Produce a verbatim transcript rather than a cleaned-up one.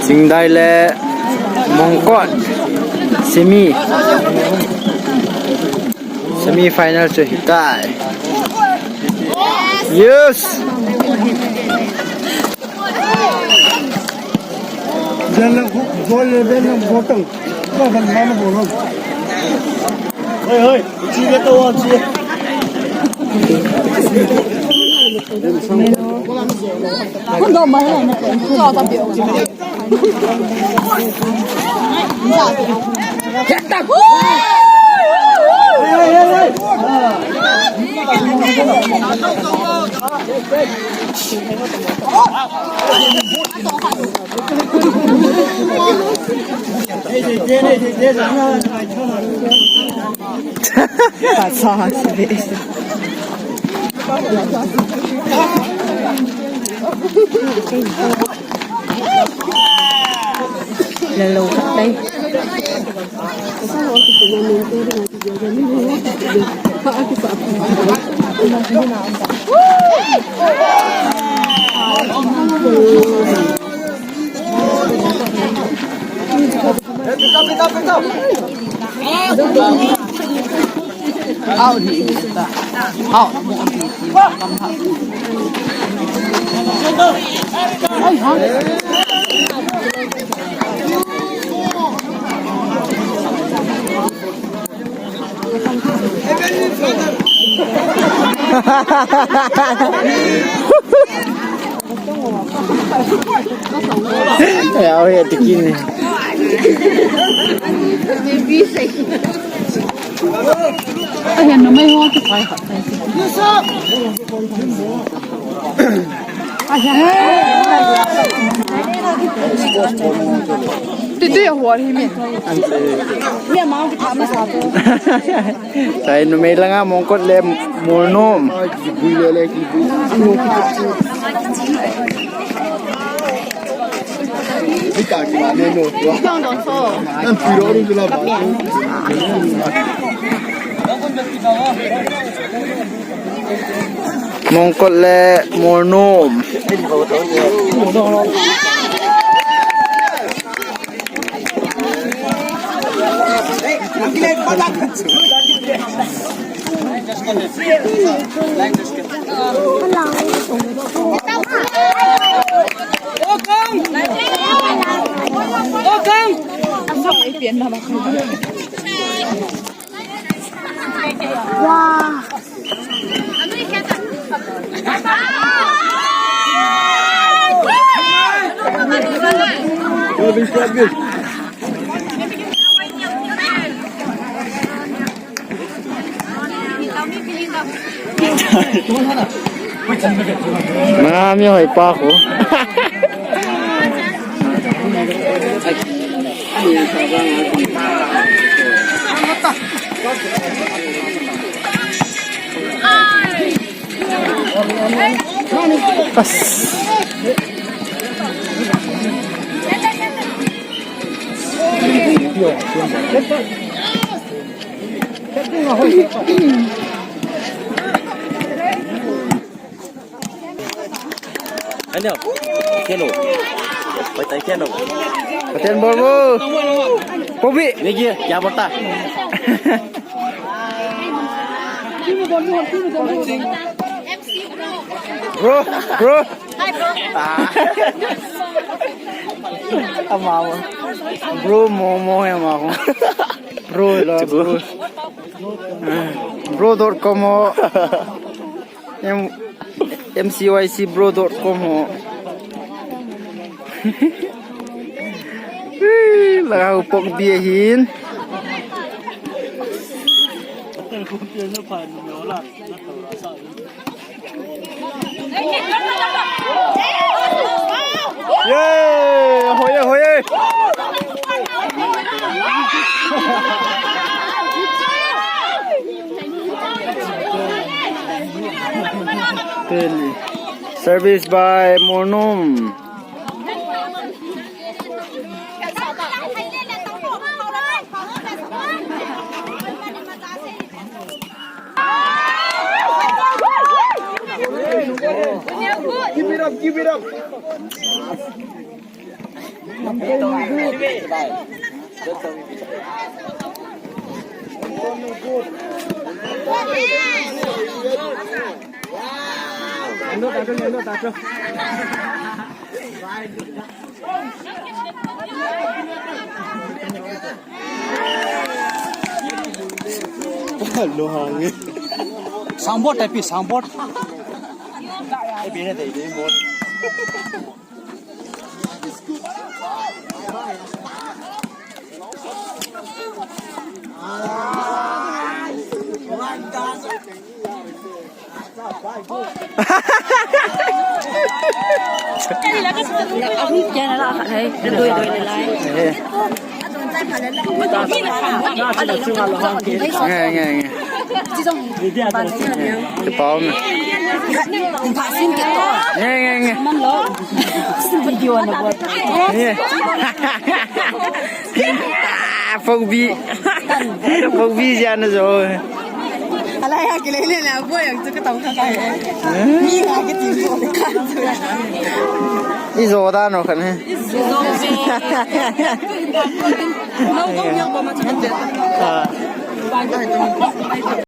Chingdai le Mongkot semi, semi final chu hitai. Yes. Ya, oh ya, tikin ni. Ayan, no, may huwag ko pa. Titi ya huwag himin. Sai numei langa Mongkot le Molnom. Mongkot le Molnom. Wow. Mami hoi pa ko. Ano? Keno? Patay keno? Patay, bobo. Pobi. Negi, kya bata? Bro, bro. Hi, bro. Ah. Ama mo. Bro, mo, mo, ama mo. Bro, la, bro. Bro dot com ho. M, M C Y C bro dot com ho. Laga upok dia hin. Ye, hoye, hoye. Service by Molnom. Give it up, give it up. Soundboard, tapi soundboard. Nge, nge, nge. Kipah um. Nge, nge, nge. Nge. Ah, Pokbi. Pokbi jana jo. Ala ya kile le la bo yang tu ka tau ka kai. Ni ka ke ti ko ka. Ijo da no kan he. Ijo. No ko yang ko ma tu. Ah.